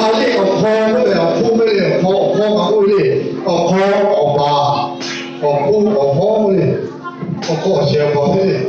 A le awˬ hk'aw k'oˆ ve, awˬ hk'oˆ ve le, awˬ hk'aw, awˬ hk'aw kaꞈ k'oˆ ve le, awˬ hk'aw awˬ baˬ, awˬ hk'oˆ awˬ hawˉ ve le, awˬ hk'aw awˬ shehˍ awˬ baˬ ve le.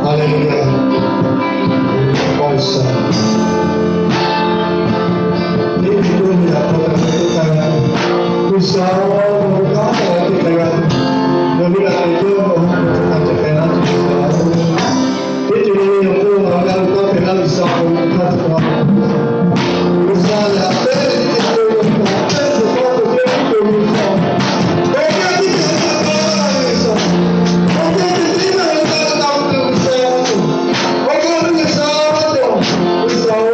Haleluya. Praise God. Teˇ ceuˬ teˇ ceuˬ htaꞈ k'awꞈ taˍ ve k'oˆ htaˇ, G'uiˬsha, nawˬ ve kanˉ htaꞈ te hk'a g'a tuˬ, nawˬ ve htaꞈ te cawˇ ve awˬ ha hpu htaꞈ ca hpehꞈ laˇ tuˬ G'uiˬsha-oˬ. Teˇ ceuˬ le le awˬ hk'aw lo ngaˬ hui g'a ve kanˉ hpehꞈ laˇ G'uiˬsha, awˬ ha hpu htaꞈ te hk'a g'a tuˬ G'uiˬsha. G'uiˬsha lehˬ, a pehˉ ve teˇ ceuˬ te ve awˬ hk'aw lo, a pehˉ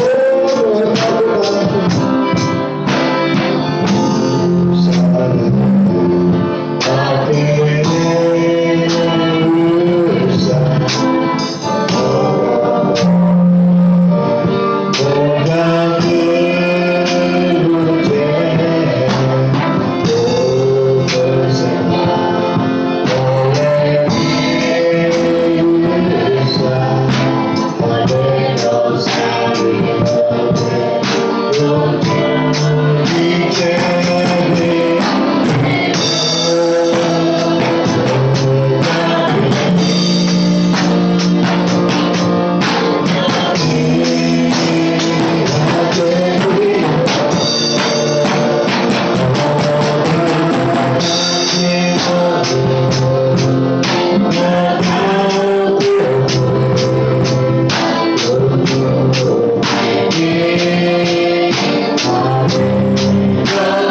ve awˬ hk'aw lo te ve G'uiˬsha, awˬ g'aˇ tiˉ ve awˬ hk'aw lo te ve G'uiˬsha, awˬ g'aˇ tiˉ ve awˬ hk'aw lo te ve G'uiˬsha, awˬ g'aˇ ve G'uiˬsha, G'uiˬsha-oˬ, nawˬ ve kanˉ hpehꞈ laˇ tuˬ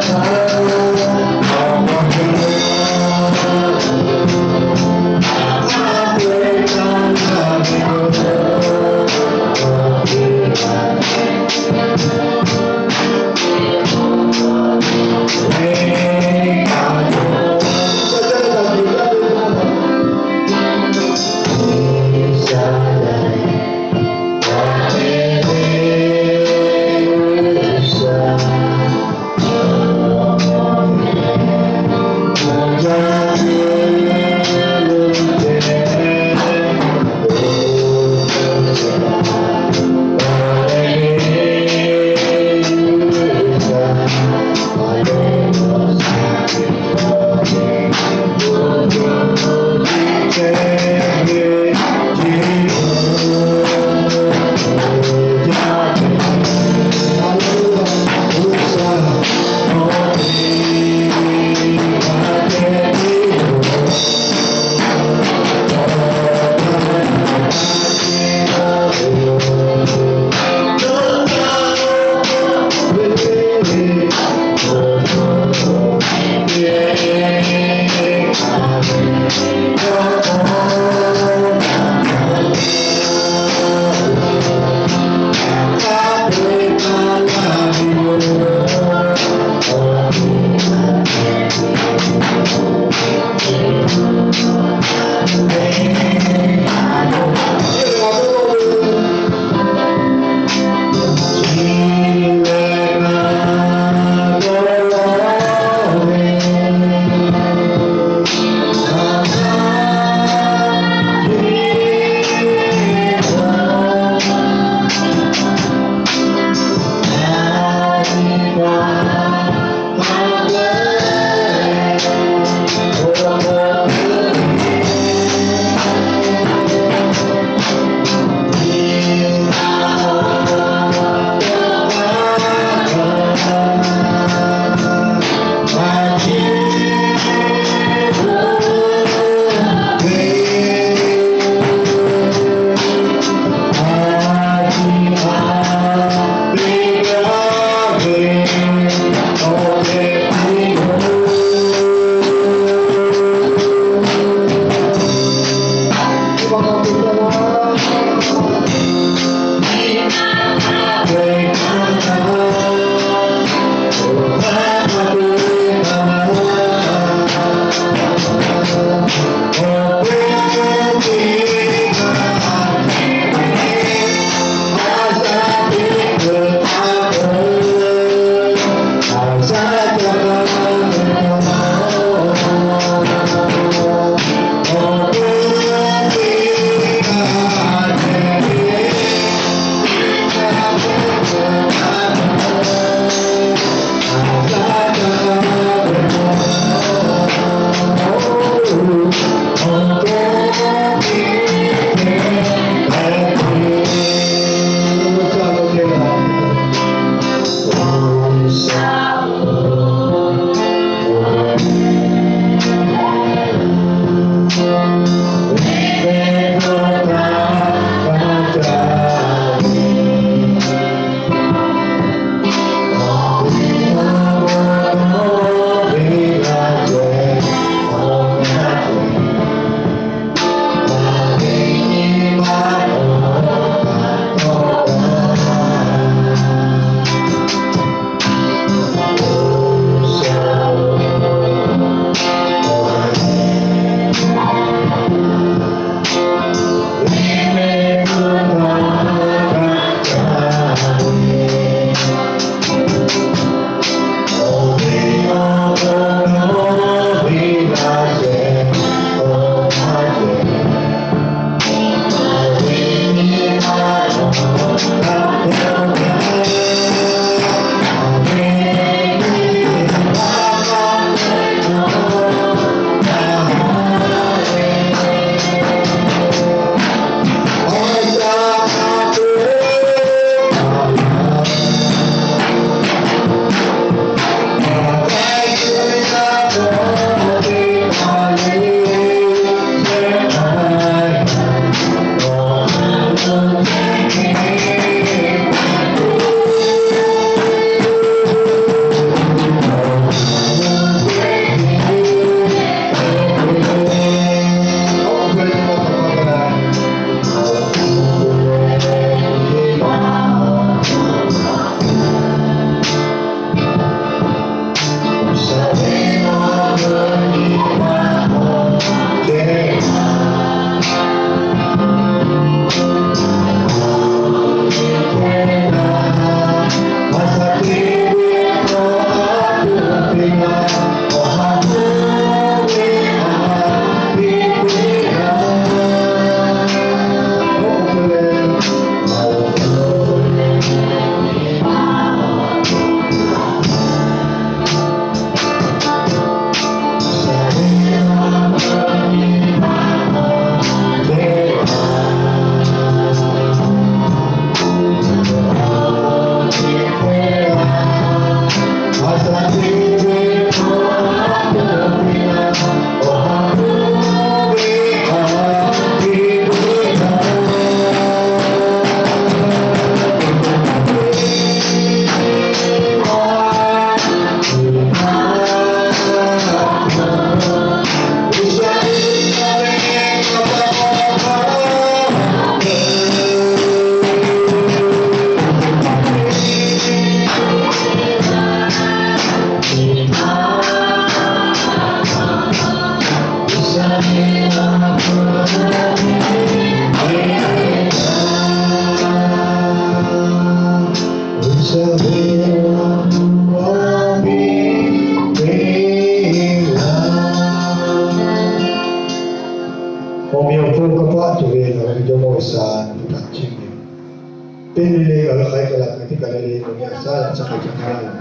teˇ nyi le ngaˬ hui hk'aˬ hk'e kaꞈ laˬ kuiˬ teˇ kaꞈ le le nawˬ hui a shaˉ yaꞈ shaˉ k'ai ca hk'a laˇ yoˬ.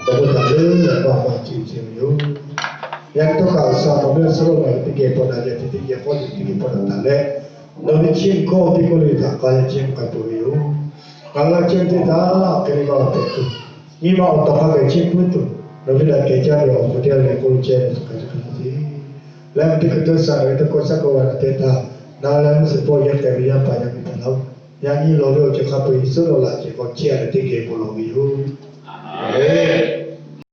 Awˬ bon htaꞈ leuˉ leh maˇ maˇ ciˇ ceh ve yoˬ. Yaꞈ nyi tawˇ hkawˇ awˬ suhˍ nawˬ ve suhˉ lo ngaˬ hui teˇ geh hpaw daꞈ leh, teˇ geh hk'awˇ teˇ geh hpaw daꞈ taˍ leh, nawˬ ve chiˇ mvuh hkawˇ teˇ hkawˇ le htaꞈ k'a leh chiˇ mvuh k'ai peuˬ ve yoˬ. Ngaˬ hui a ciˇ mvuh teˇ htaˇ hk'e le maˇ awˬ tehˬ tuˬ, nyi ma awˬ tawˍ hk'a gaˬ chiˇ mvuh tuˬ, nawˬ ve laꞈ kehˬ jaˇ ve awˬ bon teˇ g'aˇ le k'oˆ lo ceh ve htaꞈ k'ai ca hk'a laˇ ve. Leh teˇ hkui teˇ shaˍ ve tawˇ hkawˇ shaˉ k'oˆ g'a na teˇ htaˇ, na leh mvuhˇ shiˍ hpawˇ yaˇ hk'e ve yaˇ paˍ yaˇ miˇ htaꞈ laˇ-oˬ. Yaꞈ nyi lawˬ ve awˬ ceuˬ hk'a peu-eˬ Yeˍsuˆ lawˬ laꞈ ceh k'awꞈ chehˇ leh teˇ geh bon lawˬ ve yoˬ. Aˍmenˍ.